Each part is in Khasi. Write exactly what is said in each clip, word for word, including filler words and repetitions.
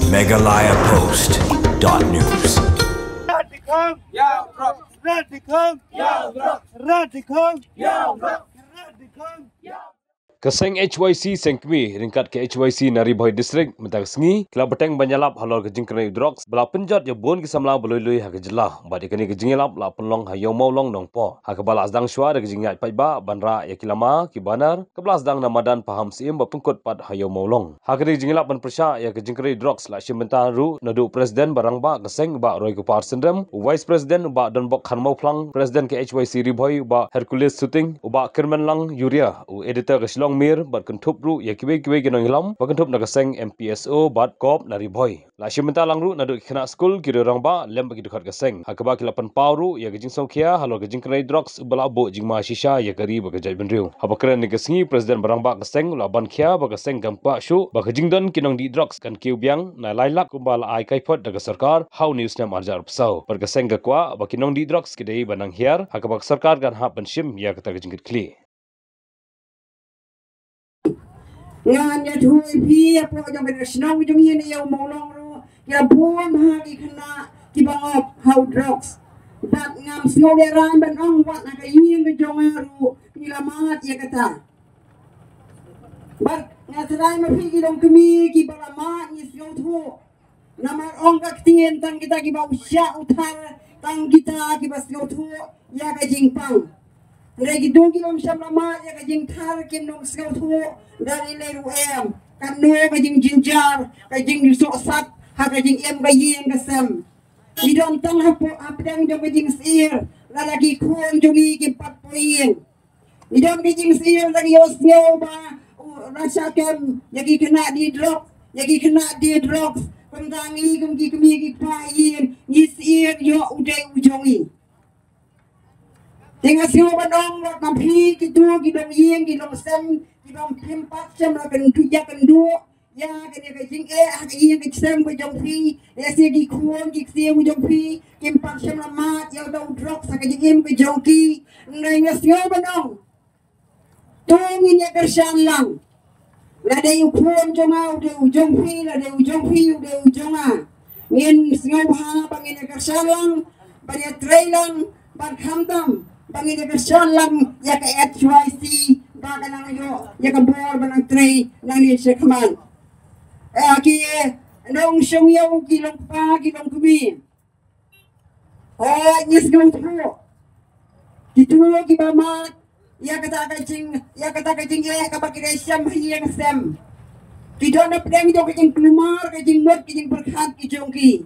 Meghalaya Post dot news. Radikal! Radikal! Radikal! Radikal! Ka seng H Y C seng kmie ryngkat ka H Y C na Ri Bhoi District mynta ka sngi ki la bteng ban ïalap halor ka jingkren drugs ba la pynjot ïa bun ki samla ba lui lui ha ka jylla. Bad ïa kane ka jingïalap la pynlong ha Ïew Mawlong Nongpoh ha kaba la sdang shuwa da ka jingïaid paidbah ban rah ïa ki lama ki banner kaba la sdang na madan Paham Syiem ba pynkut pat ha Ïew Mawlong. Ha kane ka jingïalap ban pyrshah ïa ka jingkren drugs la shim bynta ruh naduh President ba rangbah ka seng u Bah Roy Kupar Syndrem, u Vice President u Bah Donbok Kharmawphlang, President ka H Y C Ri Bhoi u Bah Hercules Suting, u Bah Kyrmenlang Yuria, u Editor ka Shillong Mir, bad kynthup ruh ïa kiwei kiwei ki nongïalam ba kynthup na ka seng M P S O bad Coop na Ri Bhoi. La shim bynta lang ruh naduh ki khynnah skul, ki riew rangbah lem bad ki dkhot ka seng ha kaba ki la pynpaw ruh ïa ka jingsngewkhia halor ka jingkren drugs ba la buh jingma shisha ïa ka ri bad ka jaitbynriew. Haba kren ha kane ka sngi, President ba rangbah ka seng u la ban khia ba ka seng kam kwah shuh ba ka jingdon ki nongdih drugs kan kiew biang na lai lak kumba la ai kaiphod da ka sorkar ha une u snem ar hajar arphew saw. Bad ka seng ka kwah ba ki nongdih drugs ki dei ban nang hiar ha kaba ka sorkar kan hap ban shim ïa kata ka jingkitkhlieh. Ngan ïathuh ïa phi, hapoh jong ka shnong jong ngi na Ïew Mawlong ruh ki la bun bha ki khynnah kiba ngop ha u drugs. Bad ngam sngew lehraiñ ban ong wat na ka ïing ka jong nga ruh ngi la mad ïa kata. Bad nga tharai ma phi ki longkmie kiba la mad ngi sngewthuh. Namar ong ka ktien, tang kita kiba u shah u thar, tang kita kiba sngewthuh ïa ka jingpang. Hynrei kito ki long sham la mad ïa ka jingthar kim long sngewthuh da lei lei ruh em. Katno ka jingjynjar, ka jingsohsat ha ka jingim ka ïing ka sem. Ngi don tang hapoh hapdeng jong ka jingsyier, lada ki khun jong ngi kim pat poi ïing. Ngi don ka jingsyier, da ngi ïohsngew ba u Russia kem ïa ki khynnah dih drugs, ïa ki khynnah dih drugs. Kumta ngi kum ki kmie ki kpa ïing ngi syier ïoh u dei u jong ngi. Te nga sngew ban ong wat ma phi kito ki dong ïing ki dong sem kiba phim pat shym la kynduh ïa kynduh ïa kane ka jingeh ha ka ïing ka sem ka jong phi, ïa sha ki khun ki ksiew ka jong phi, kim pat shym la mad ïa uta u drugs ha ka jingim ka jong ki. Hynrei nga sngew ban ong to ngin ïa kyrshan lang. La dei u khun jong nga u dei u jong phi, la dei u jong phi u dei u jong nga. Ngin sngewbha ba ngin ïa kyrshan lang, ban ïa trei lang, ban khamtam ba ngin ïa kyrshan lang ïa ka H Y C ba ka nang ïoh ïa ka bor ba nang trei nangne shakhmat. Eh, ki nongshong ïew, ki longkpa, ki longkmie. Hooid, ngi sngewthuh. Kito kiba mad ïa kata ka jing, ïa kata ka jingeh kaba ki dei shem ha ïing sem. Ki don hapdeng jong ka jingkulmar, ka jingmut, ka jingpyrkhat ki jong ki.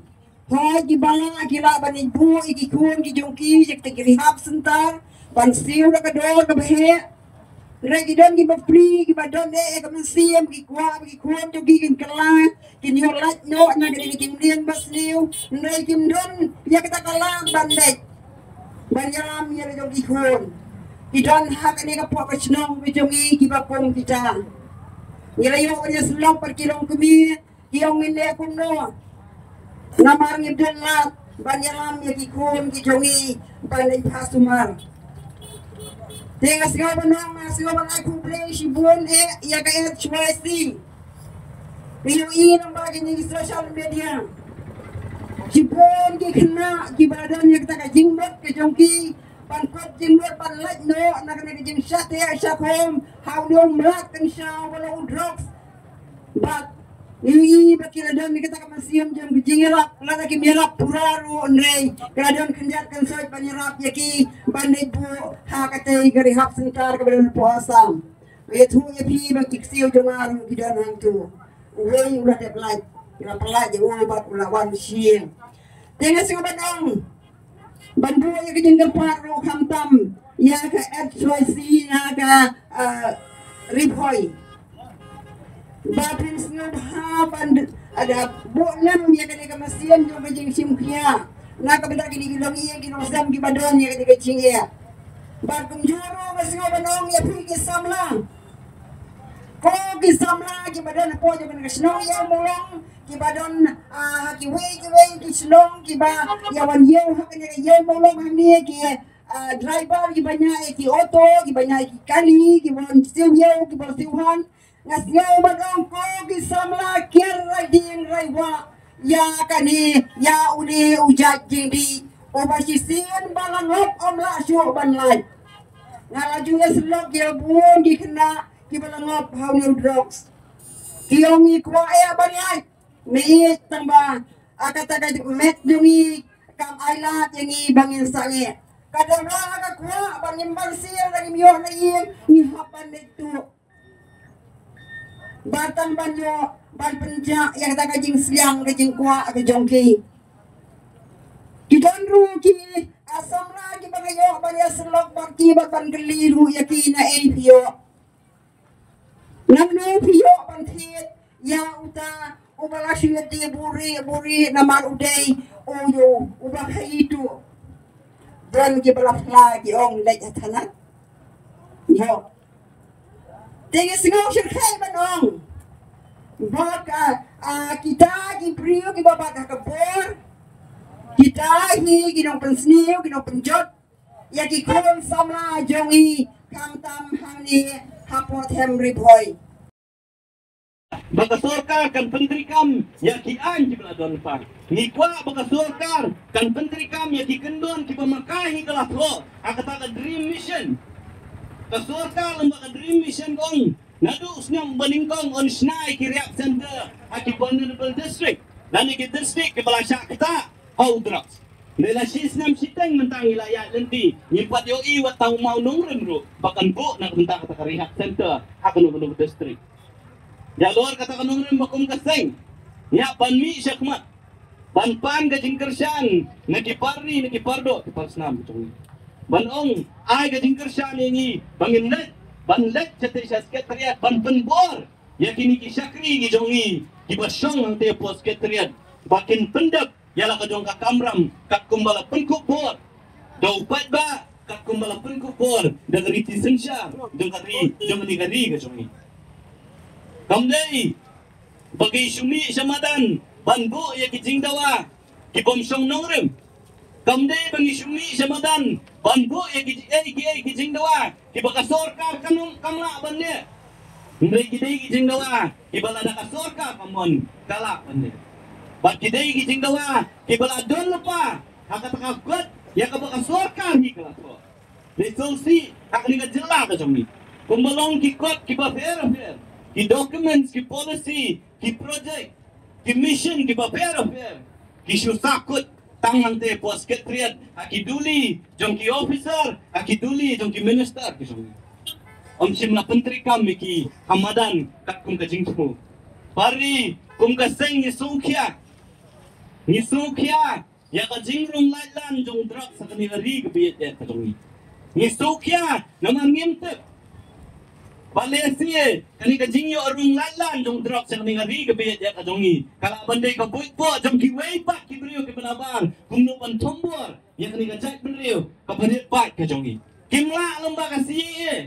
Hooid, kiba lah ki lah ban ïa buh ïa ki khun ki jong ki ïa kita ki rehab center ban siew da ka dor kaba heh. Hynrei ki don kiba pli, kiba don eh ïa ka mynsiem, ki kwah ba ki khun jong ki kin kylla, kin ïoh lait noh na kane ka jingmlien basniew. Hynrei kim don ïa kata ka lad ban leit ban ïalam ïa la jong ki khun. Ki don ha kane ka pok ka shnong ka jong ngi kiba kum kita. Ngi la ïoh ban ïasyllok bad ki longkmie, ki ong ngin leh kumno namar ngim don lad ban ïalam ïa ki khun ki jong ngi ban leit phah sumar. Te nga sngew ban ong, nga sngew ban ai khublei shibun eh ïa ka H Y C. Ngi ïohi lyngba kine ki social media, shibun ki khynnah kiba don ïa kata ka jingmut ka jong ki ban kop jingmut ban lait noh na kane ka jingshah teh shah khum ha u nongmlak kynshaw ba long u drugs. Bad ngi ïohi ba ki la don ïa kata ka mynsiem jong ka jingïarap, lada kim ïarap pura ruh hynrei ki la don khyndiat khynsoit ban ïarap ïa ki ban leit buh ha katei ka rehab center kaba don hapoh Assam. Nga ïathuh ïa phi ba ki ksiew jong nga ruh ki don hangto. Uwei u la dep lait, ki la pyllait ïa u bad u la wan sha ïing. Te nga sngew ban ong ban buh ïa ka jingkyrpad ruh khamtam ïa ka H Y C na ka, ah, Ri Bhoi. Ba phin sngewbha ban, ah, da buh lem ïa kane ka mynsiem jong ka jingshim khia na ka bynta kine ki longïing ki longsem kiba don ïa kane ka jingeh. Bad kumjuh ruh nga sngew ban ong ïa phi ki samla, ko ki samla kiba don hapoh jong kane ka shnong Ïew Mawlong, kiba don, ah, ha kiwei kiwei ki shnong kiba ïa wan ïew ha kane ka Ïew Mawlong hangne, ki, ah, driver kiba ñiah ïa ki auto, kiba ñiah ïa ki kali, kiba wan siew ïew, kiba siew wan. Nga sngew ban ong ko ki samla kiar rai ding rai wah, Ïa kane, ïa une u jait jingdih uba shisien ba la ngop ym lah shuh ban lait. Nga la ju ïa syllok ïa bun ki khynnah kiba la ngop ha une u drugs. Ki ong ngi kwah ïa ban lait. Mih tang ba, a kata ka met jong ngi kam ai lad ïa ngi ba ngin sangeh. Ka dang la ka kwah ba ngim ban sir, ba ngim ïoh na ïing, ngi hap ban leit tuh. Ba tang ban ïoh ban pynjah ïa kata ka jingsliang ka jingkwah ka jong ki. Ki don ruh ki samla kiba nga ïoh ban ïa syllok bad ki bad ban kylli ruh ïa ki na ei phi ïoh. Nangno phi ïoh ban thied ïa uta uba la shu ïa die buri buri namar u dei u ïoh uba khaii tuh. Don kiba la phla ki ong leit ha thana. Ïoh. Te ngi sngew shyrkhei ban ong ba ka, ah, kita ki briew kiba bat ha ka bor, kita hi ki nongpynsniew, ki nongpynjot ïa ki khun samla jong ngi, khamtam hangne hapoh them Ri Bhoi. Ba ka sorkar kan pyntreikam ïa ki aiñ kiba la don lypa. Ngi kwah ba ka sorkar kan pyntreikam ïa ki kyndon kiba markei hi ka la thoh ha kata ka Dream Mission. Ka sorkar lem bad ka Dream Mission ka ong naduh u snem ba nyngkong yn shna ïa ki rehab center ha ki vulnerable district lane ki district kiba la shah ktah ha u drugs. Ngi la shi snem shiteng mynta ngi la ïaid lynti, ngim pat ïohi wat tang u mawnongrim ruh ba kan buh na ka bynta kata ka rehab center ha kano kano ka district. Ïalor kata ka nongrim ba kum ka seng ngi hap ban mih shakhmat ban pan ka jingkyrshan na ki parri na ki pardoh ki parsnam jong ngi. Ban ong ai ka jingkyrshan ïa ngi ba ngin leit, ban leit shatei sha Secretariat ban pynbor ïa kine ki shakri ki jong ngi kiba shong hangtei hapoh Secretariat ba kin pyndep ïa la ka jong ka kamram katkum ba la pynkup bor da u paidbah, katkum ba la pynkup bor da ka riti synshar jong ka ri, jong kane ka ri ka jong ngi. Kam dei ba ki shu mih sha madan ban buh ïa ki jingdawa ki bym shong nongrim. Kam dei ba ngi shu mih sha madan ban buh ïa ki ei ki ei ki jingdawa kiba ka sorkar kam, kam lah ban leh. Hynrei ki dei ki jingdawa kiba lada ka sorkar ka mon ka lah ban leh. Bad ki dei ki jingdawa kiba la don lypa ha kata ka kot ïa kaba ka sorkar hi ka la thoh. Ngi sngewsih ha kane ka jylla ka jong ngi kumba long ki kot kiba pher pher, ki documents, ki policy, ki project, ki mission kiba pher pher ki shu sahkut tang hangtei hapoh Secretariat ha ki duli jong ki officer, ha ki duli jong ki minister ki jong ngi. Ym shym la pyntreikam ïa ki ha madan katkum ka jingthmu. Parri kum ka seng ngi sngewkhia, ngi sngewkhia ïa ka jingrung laitlan jong drugs ha kane ka ri kaba ïeit ïa ka jong ngi. Ngi sngewkhia namar ngim tip ba lehse kane ka jingïoh rung laitlan jong drugs ha kane ka ri kaba ïeit ïa ka jong ngi ka lah ban dei ka buit bor jong kiwei pat ki briew kiba nabar kumno ban thombor ïa kane ka jaitbynriew kaba rit pat ka jong ngi. Kim lah lem bad ka C A A.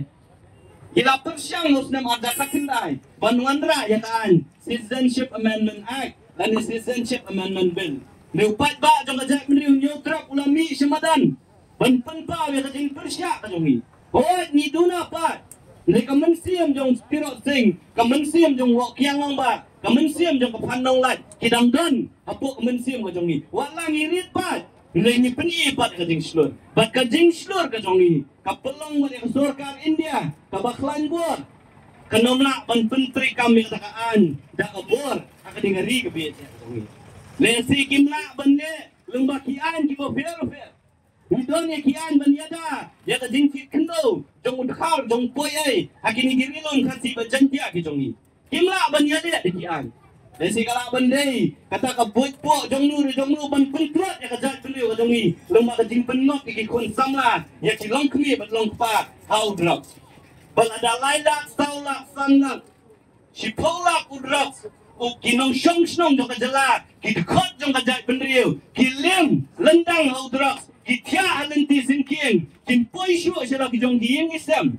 Ki la pyrshang ha u snem arhajar khatkhyndai ban wanrah ïa ka aiñ Citizenship Amendment Act lane Citizenship Amendment Bill. Hynrei u paidbah jong ka jaitbynriew Hynñiewtrep u la mih sha madan ban pynpaw ïa ka jingpyrshah ka jong ngi. Hooid ngi duna pat, hynrei ka mynsiem jong u Tirot Sing, ka mynsiem jong u Woh Kiang Nangbah, ka mynsiem jong ka Phan Nonglait ki dang don hapoh ka mynsiem ka jong ngi. Wat la ngi rit pat, hynrei ngi pyni pat ka jingshlur. Bad ka jingshlur ka jong ngi ka pynlong wat ïa ka sorkar India kaba khlaiñ bor kan ym lah ban pyntreikam ïa kata ka aiñ da ka bor ha kane ka ri kaba ïeit ïa ka jong ngi. Lehse kim lah ban leh lem bad ki aiñ kiba pher pher. Ngi don ïa ki aiñ ban ïada ïa ka jingkit khyndew jong u dkhar jong u poiei ha kine ki ri lum Khasi bad Jaiñtia ki jong ngi. Kim lah ban ïaleh da ki aiñ. Lehse ka lah ban dei kata ka buit bor jong nu re jong nu ban pyntlot ïa ka jaitbynriew ka jong ngi lem bad ka jingpynngop ïa ki khun samla, ïa ki longkmie bad longkpa ha u drugs. Ba lada lai lak, saw lak, san lak, shiphew lak u drugs, u ki nongshong shnong jong ka jylla, ki dkhot jong ka jaitbynriew ki lim lyndang ha u drugs, ki thiah ha lynti syngkien, kin poi shuh sha la ki jong ki ïing ki sem.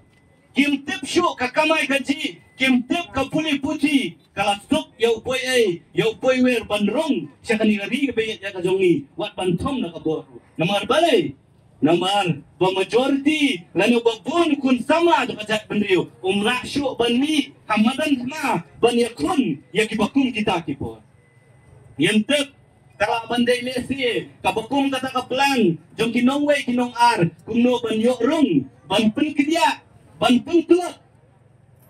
Kim tip shuh ka kamai kajih, kim tip ka pule puthi, ka la suk ïa u poiei, ïa u poiwer ban rung sha kane ka ri kaba ïeit ïa ka jong ngi, wat ban thom na ka bor. Namar balei? Namar ba majority lane ba bun khun samla jong ka jaitbynriew um lah shuh ban mih ha madan thma ban ïakhun ïa kiba kum kita ki bor. Ngim tip ka lah ban dei lehse kaba kum kata ka plan jong ki nongwei ki nongar kumno ban ïoh rung, ban pynkdiah, ban pyntlot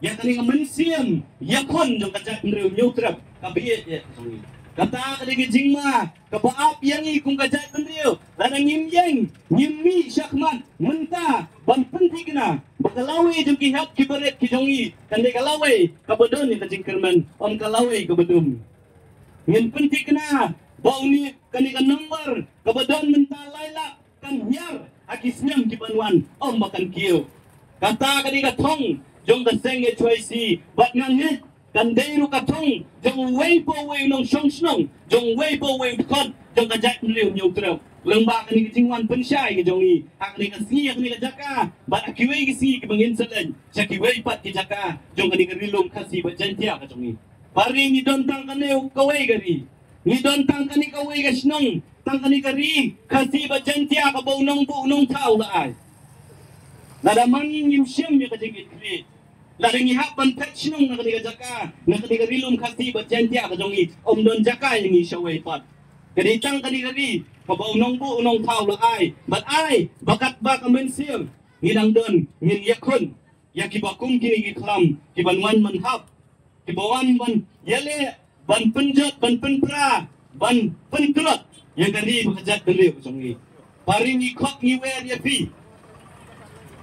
ïa kane ka mynsiem ïakhun jong ka jaitbynriew Hynñiewtrep kaba ïeit ïa ka jong ngi. Kata ka dei ka jingma kaba ap ïa ngi kum ka jaitbynriew. Lada ngim ïeng, ngim mih shakhmat mynta ban pynthikna ba ka lawei jong ki hep ki barit ki jong ngi kan dei ka lawei kaba don ïa ka jingkyrmen, ym ka lawei kaba dum. Ngin pynthikna ba une, kane ka number kaba don mynta lai lak kan hiar ha ki snem ki ban wan, ym ba kan kiew. Kata ka dei ka thong jong ka seng H Y C bad nga ngeit kan dei ruh ka thong jong uwei pa uwei u nongshong shnong, jong uwei pa uwei u dkhot jong ka jaitbynriew Hynñiewtrep. Lyngba kane ka jingwan pynshai ka jong ngi ha kane ka sngi, ha kane ka jaka bad ha kiwei ki sngi kiba ngin sa leit sha kiwei pat ki jaka jong kane ka Ri Lum Khasi bad Jaiñtia ka jong ngi. Pari ngi don tang kane kawei ka ri. Ngi don tang kane kawei ka shnong, tang kane ka ri Khasi bad Jaiñtia kaba u nongbuh u nongthaw u la ai. Lada ma ngi ngim shim ïa ka jingkitkhlieh, lada ngi hap ban phet shnong na kane ka jaka, na kane ka Ri Lum Khasi bad Jaiñtia ka jong ngi, ym don jaka ïa ngi shawei pat. Ka dei tang kane ka ri kaba u nongbuh u nongthaw u la ai, bad ai ba katba ka mynsiem ngi dang don, ngin ïakhun ïa kiba kum kine ki khlam kiban wan ban hap, kiba wan ban ïaleh, ban pynjot, ban pynpra, ban pyntlot ïa ka ri bad ka jaitbynriew ka jong ngi. Pari ngi khot ngi wer ïa phi,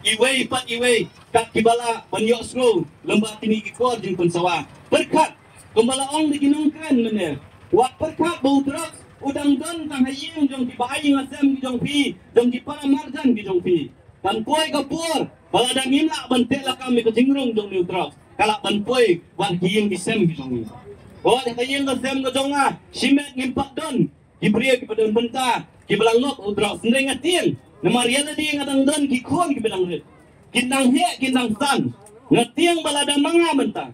iwei pat iwei, kat kiba lah ban ïohsngew lyngba kine ki kor jingpynsawa. Pyrkhat kumba la ong da ki nongkren mynne, wat pyrkhat ba u drugs u dang don tang ha ïing jong kiba ai ïing ha sem ki jong phi, jong ki para marjan ki jong phi. Kan poi ka por ba lada ngim lah ban teh lakam ïa ka jingrung jong une u drugs, ka lah ban poi wat ha ki ïing ki sem ki jong ngi. Wat ha ka ïing ka sem ka jong nga, shimet ngim pat don ki briew kiba don bynta kiba la ngop u drugs. Hynrei nga tieng namar ïa lade nga dang don ki khun kiba dang rit, kin dang heh kin dang san. Nga tieng ba lada ma nga mynta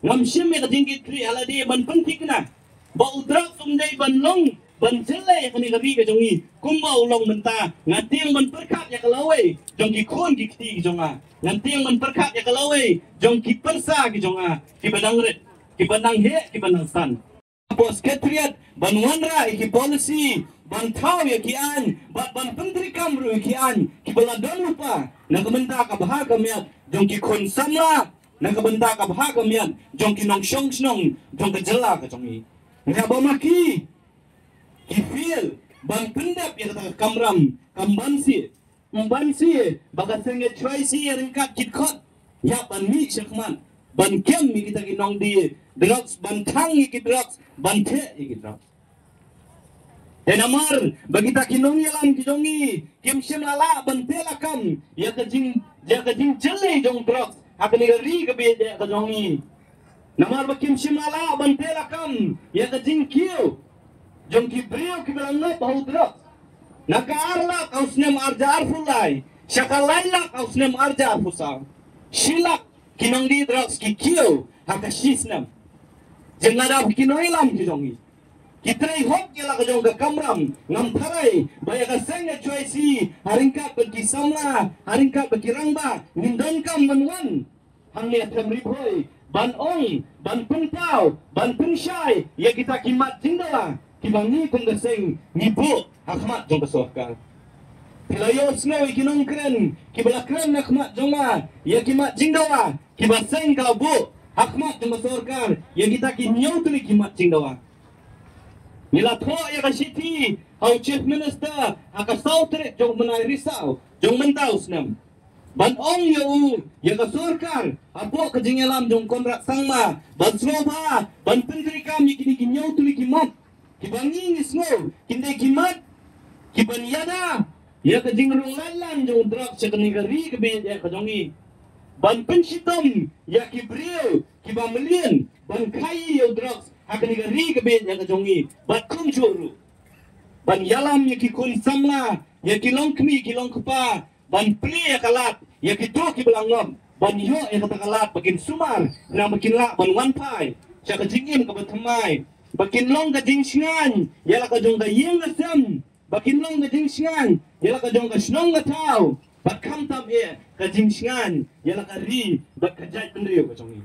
ngam shim ïa ka jingkitkhlieh ha lade ban pynthikna ba u drugs um dei ban long ban jyllei ha kane ka ri ka jong ngi kumba u long mynta. Nga tieng ban pyrkhat ïa ka lawei jong ki khun ki kti ki jong nga. Nga tieng ban pyrkhat ïa ka lawei jong ki pyrsa ki jong nga kiba dang rit, kiba dang heh, kiba dang san. Hapoh Secretariat ban wanrah ïa ki policy, ban thaw ïa ki aiñ bad ban pyntreikam ruh ïa ki aiñ kiba la don lypa na ka bynta ka bha ka miat jong ki khun samla, na ka bynta ka bha ka miat jong ki nongshong shnong jong ka jylla ka jong ngi. Nga ba ma ki ki fail ban pyndep ïa kata ka kamram, kam banse, ym banse ba ka seng H Y C ryngkat ki dkhot ïa ban mih shakhmat ban kem ïa kita ki nongdie drugs, ban thang ïa ki drugs, ban theh ïa ki drugs. Te namar ba kita ki nongïalam ki jong ngi kim shym la lah ban teh lakam ïa ka jing, ïa ka jingjyllei jong drugs ha kane ka ri kaba ïeit ka jong ngi. Namar ba kim shym la lah ban teh lakam ïa ka jingkiew jong ki briew kiba la ngop ha u drugs. Na ka ar lak ha u snem arhajar arphew lai sha ka lai lak ha u snem arhajar arphew saw, shi lak ki nongdie drugs ki kiew ha ka shi snem. Jin lada ki nongïalam ki jong ngi ki trei hok ïa la ka jong ka kamram, ngam tharai ba ïa ka seng H Y C ha ryngkat bad ki samla, ha ryngkat bad ki rangbah ngin donkam ban wan hangne ha Them Ri Bhoi ban ong, ban pynpaw, ban pynshai ïa kita ki mat jingdawa kiba ngi kum ka seng ngi buh ha khmat jong ka sorkar. Phi la ïohsngew ïa ki nongkren kiba la kren na khmat jong nga ïa ki mat jingdawa kiba seng ka la buh ha khmat jong ka sorkar ïa kita ki hynñiew tylli ki mat jingdawa. Ngi la thoh ïa ka shithi ha u Chief Minister ha ka saw tarik jong u bnai Risaw jong mynta u snem ban ong ïa u, ïa ka sorkar hapoh ka jingïalam jong Conrad Sangma ban sngewbha ban pyntreikam ïa kine ki hynñiew tylli ki mat kiba ngi ngi sngew kin dei ki mat kiban ïada ïa ka jingrung laitlan jong u drugs sha kane ka ri kaba ïeit ka jong ngi. Ban pynshitom ïa ki briew kiba mlien ban khaïi ïa u drugs ha kane ka ri kaba ïeit ka jong ngi. Bad kumjuh ruh ban ïalam ïa ki khun samla, ïa ki longkmie ki longkpa ban plie ïa ka lad ïa kito kiba la ngop, ban ïoh ïa kata ka lad ba kin sumar, khnang ba kin lah ban wan phai sha ka jingim kaba thymmai, ba kin long ka jingshngaiñ ïa la ka jong ka ïing ka sem, ba kin long ka jingshngaiñ ïa la ka jong ka shnong ka thaw, bad khamtam eh ka jingshngaiñ ïa la ka ri bad ka jaitbynriew ka jong ngi.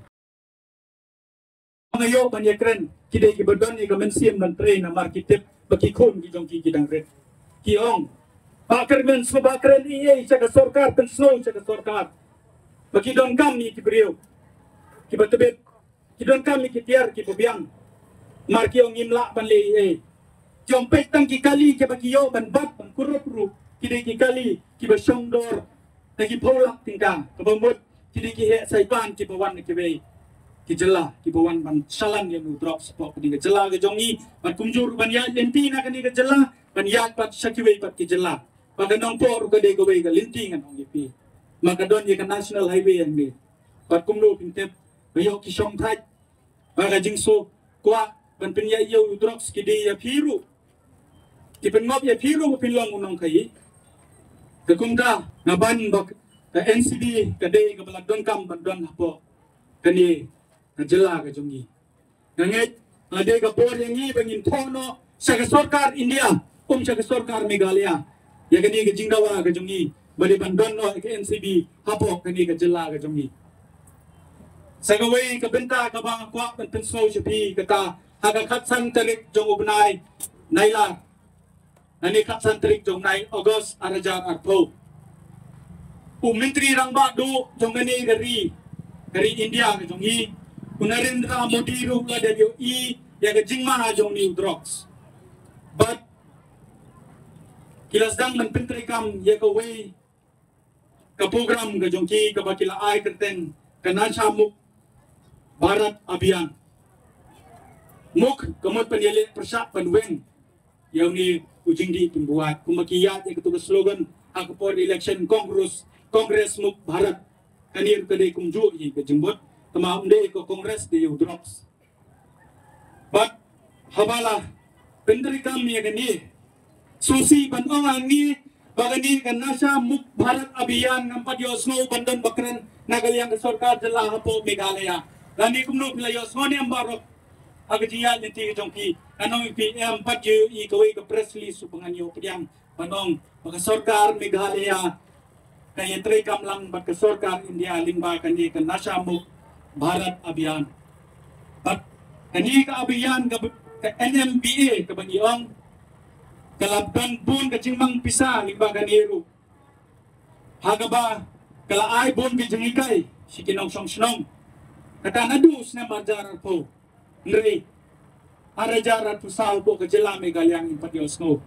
Nga ïoh ban ïakren, ki dei kiba don ïa ka mynsiem ban trei namar ki tip ba ki khun ki jong ki ki dang rit. Ki ong, ba kyrmen sngewbha kren ei ei sha ka sorkar, pynsngew sha ka sorkar ba ki donkam ïa ki briew kiba tbit, ki donkam ïa ki tiar kiba biang. Namar ki ong ngim lah ban leh ei ei. Ki ong peit tang ki kali kiba ki ïoh ban bat ban kurup ruh, ki dei ki kali kiba shong dor da ki phew lak tyngka, kaba mut ki dei ki heh saipan kiba wan na kiwei ki jylla, kiba wan ban shalan ïa u drugs hapoh kane ka jylla ka jong ngi. Bad kumjuh ruh ban ïaid lynti na kane ka jylla, ban ïaid pat sha kiwei pat ki jylla. Bad ka Nongpoh ruh ka dei kawei ka lynti ngan ong ïa phi. Ma ka don ïa ka national highway hangne. Bad kumno phin tip, ba ïoh ki shong thait, ba ka jingsngew kwah ban pynïaid ïa u drugs ki dei ïa phi ruh, ki pynngop ïa phi ruh ba phin long u nongkhaïi. Te kumta nga ban ba ka N C B ka dei kaba la donkam ban don hapoh kane ka jylla ka jong ngi. Nga ngeit la dei ka por ïa ngi ba ngin thoh noh sha ka sorkar India, um sha ka sorkar Meghalaya, ïa kane ka jingdawa ka jong ngi ba dei ban don noh ïa ka N C B hapoh kane ka jylla ka jong ngi. Sa kawei ka bynta kaba nga kwah ban pynsngew sha phi, kata ha ka khatsan tarik jong u bnai Nailar, lane khatsan tarik jong u bnai August ar hajar arphew, u Myntri Rangbah Duh jong kane ka ri, ka ri India ka jong ngi, u Narendra Modi ruh u la dep ïohi ïa ka jingma jong une u drugs. Bad ki la sdang ban pyntreikam ïa kawei ka program ka jong ki kaba ki la ai kyrteng ka Nasha Mukt Bharat Abhiyan. Mukt ka mut ban ïaleh pyrshah ban weng ïa une u jingdih pynbuaid. Kumba ki ïaid ïa katu ka slogan ha ka por election, Congress, Congress Mukt Bharat. Kane ruh ka dei kumjuh hi ka jingmut, tangba ym dei ka Congress, dei ïa u drugs. Bad haba la pyntreikam ïa kane, sngewsih ban ong ha ngi ba kane ka Nasha Mukt Bharat Abhiyan ngam pat ïohsngew ban don ba kren na ka liang ka sorkar jylla hapoh Meghalaya. Lane kumno phi la ïohsngew ne em baroh ha ka jingïaid lynti ka jong phi? Ngan ong ïa phi, em pat ïohi kawei ka press release ruh ba ngan ïoh pdiang ban ong ba ka sorkar Meghalaya ka ïatreikam lang bad ka sorkar India lyngba kane ka Nasha Mukt Bharat Abhiyan. Bad kane ka abhiyan ka, ka N M B A kaba ngi ong, ka la don bun ka jingmang pisa lyngba kane ruh, ha kaba ka la ai bun ka jinghikai sha ki nongshong shnong. Kata naduh u snem ar hajar arphew, hynrei ar hajar arphew saw hapoh ka jylla Meghalaya ngim pat ïohsngew.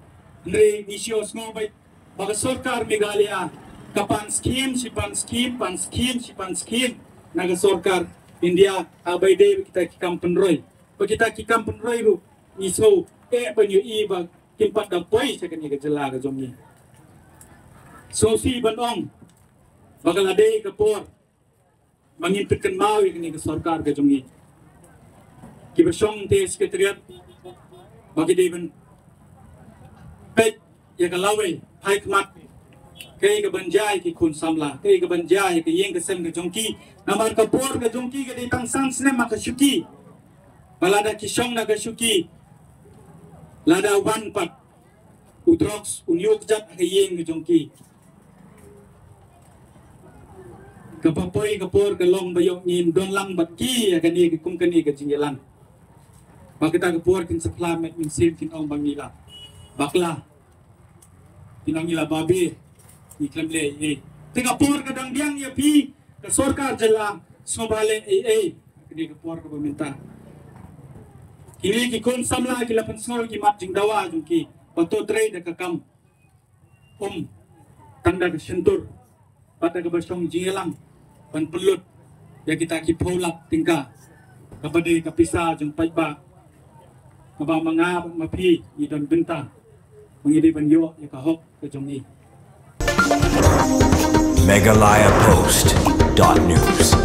Hynrei ngi shu ïohsngew beit ba ka sorkar Meghalaya ka pan skhim shi pan skhim, pan skhim shi pan skhim na ka sorkar India, ha kaba ïadei bad kita ki kam pynroi. Bad kita ki kam pynroi ruh ngi sngew eh ban ïohi ba kim pat da poi sha kane ka jylla ka jong ngi. Sngewsih ban ong ba ka la dei ka por ba ngin pynkynmaw ïa kane ka sorkar ka jong ngi. Kiba shong te Secretariat ba ki dei ban peit ïa ka lawei phai khmat, kaei kaban jia ïa ki khun samla, kaei kaban jia ïa ka ïing ka sem ka jong ki. Namar ka por ka jong ki ka dei tang san snem ha ka shuki. Ba lada ki shong na ka shuki, lada wan pat u drugs un ïuh kjat ha ka ïing ka jong ki, kaba poi ka por ka long ba ïoh ngin don lang bad ki ha kane ka, kum kane ka jingïalang. Ba kata ka por kin sa phla met mynsiem, kin ong ba ngi la bakla, kin ong ngi la babe, ngi khlem leh ei ei. Te ka por ka dang biang ïa phi, ka sorkar jylla, sngewbha leh ei ei ha kane ka por kaba mynta. Kine ki khun samla ki la pynsngew ki mat jingdawa jong ki ba to trei da ka kam, um tang da ka shyntur bad da kaba shong jingïalang ban pynlut ïa kita ki phew lak tyngka, kaba dei ka pisa jong paidbah, kaba ma nga bad ma phi ngi don bynta ba ngi dei ban ïoh ïa ka hok ka jong ngi. Meghalaya Post dot news.